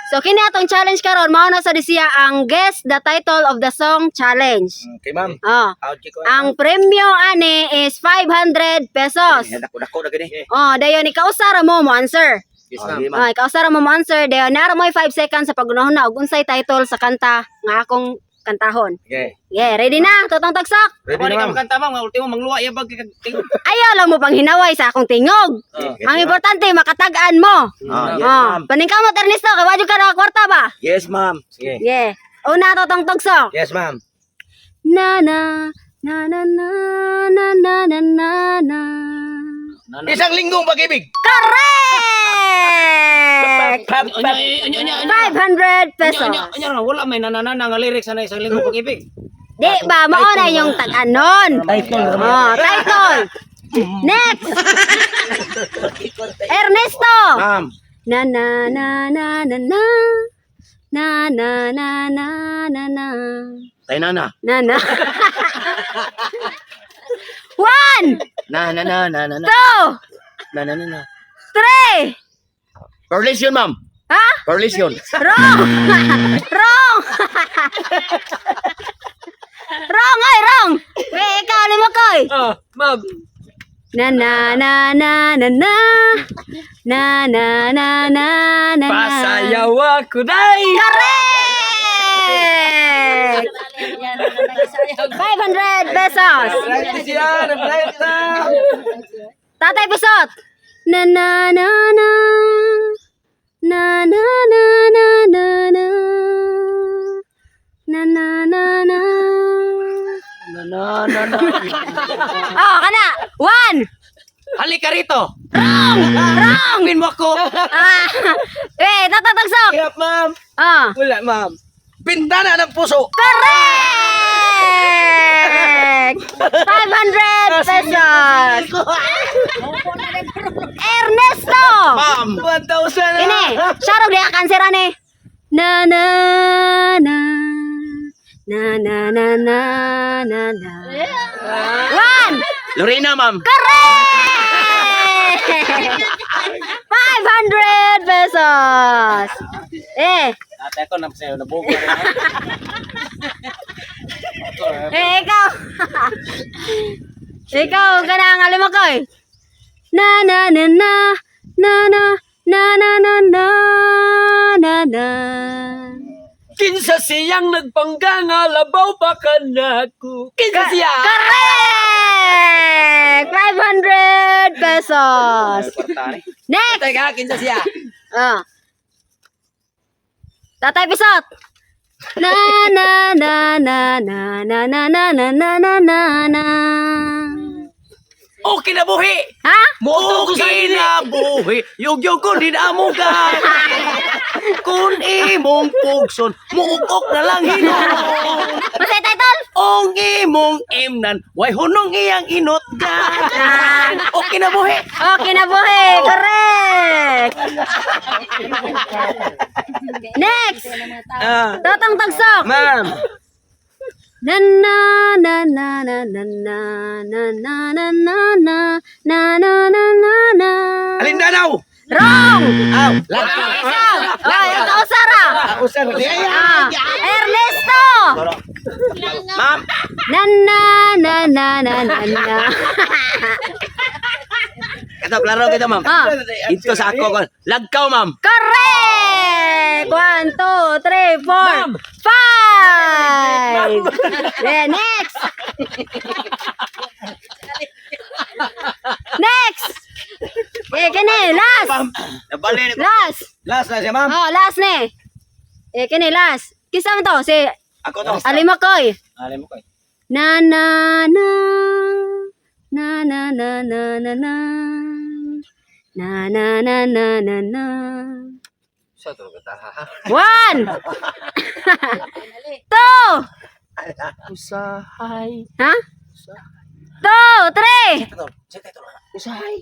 So kini atong challenge karon, mao na sa siya ang "Guess the title of the song" challenge. Okay, ma'am. Oh. Out ko. Ang premyo ani is 500 pesos. Dako dako na gani. Oh, dayon ikausa ra mo mo answer. Yes, ma'am. Oh, ikausa ra mo mo answer, dayon nara mo 5 seconds sa pagunahon na og unsay title sa kanta nga akong kantahon. Okay. Yeah, ready na? Totong Tagsok. Ready Ready na, ma'am. Kanta, ma'am, nga ultimo mangluwa iya bag kag tingog. Ayaw lang mo panghinaway sa akong tingog. Okay. Ang importante makatag-an mo. Ah, yes, Oh, ma'am. paningkamot, Ernesto, kay wa jud ka na kwarta ba? Yes, ma'am. Sige. Yeah. Una, Totong Tagsok. Yes, ma'am. Na na na na na na na na na na. Isang Linggong Pag-ibig. Correct! Unya unya unya unya. 500 pesos. Unya unya unya, wala may nananana nga lyrics ana Isang Linggong Pag-ibig. Di ba mao na yung tag-anon? Title. Oh, title. Next. Ernesto. Ma'am. Na na na na na na. Na na na na na na. Tayo na na. Na na. One, Na na na na na na. two, Na na na na. three. Perlation, ma'am. Ha? Perlation. Wrong! Wrong! Wrong ay, wrong! Wait, ikaw, alam mo ko eh. Ah, ma'am. Na na na na na na. Na na na na na na. Pasayaw ako day. Correct! 500 pesos. Siya, na. Tatay Pisot. Na na na na. Na na na na na na. Na na na na. Na na na na. Oh, kana. One. Halika rito. Wrong! Wrong! Win mo ako. Ah. Eh, Tatagsok. Hirap, ma'am. Ah. Wala, ma'am. Bintana ng Puso. Correct! 500 pesos. Ernesto! Ma'am. 1,000. Ini, syarog dia kanser ane. Na na na. Na na na na na na. One! Lorena, ma'am. Correct! 500 pesos. Eh, Ate ako na sa'yo, nabugo. Eh, ikaw. Ikaw, kanang alam mo ko eh. Na na na na na na na na na na na na. Kinsa siyang nagpangga nga labaw pa kanako? Kinsa siya? Correct! 500 pesos. Next! Teka, kinsa siya? Ah. Tatay Pisot. Na na na na na na na na na na na na na. Okay na buhi! Ha? Okay na buhi! Yugyog ko din amo ka! Kung imong pugson, muukok na lang hinon. Masaya title? Ong imong imnan, way hunong iyang inot ka. Okay na buhi! Okay na buhi. Correct. Next. Ah, Totong Tagsok. ma'am. Na na na na na na na na na na na na na na na na na. Alindanaw. Wrong! Aw. Ikaw! Oh, ikaw, Sara! Usar. Ah, Ernesto! Ma'am. Na na na na na na na. Ito, klaro kita, ma'am. Ah. Ito sa ako. Lagkaw, ma'am. Correct! One, two, three, four, five! Yeah, next! Next! Eh, kini, last! Nabali na ko. Last! Last na siya, ma'am. Oh, last ni. Eh, kini, last. Kisa mo to? Si Ako to. Alimakoy. Alam mo ko. Na na na na na na na na na na na na na na na. Sa to ka ha. One, two, Usahay. ha? Two, three. Usahay.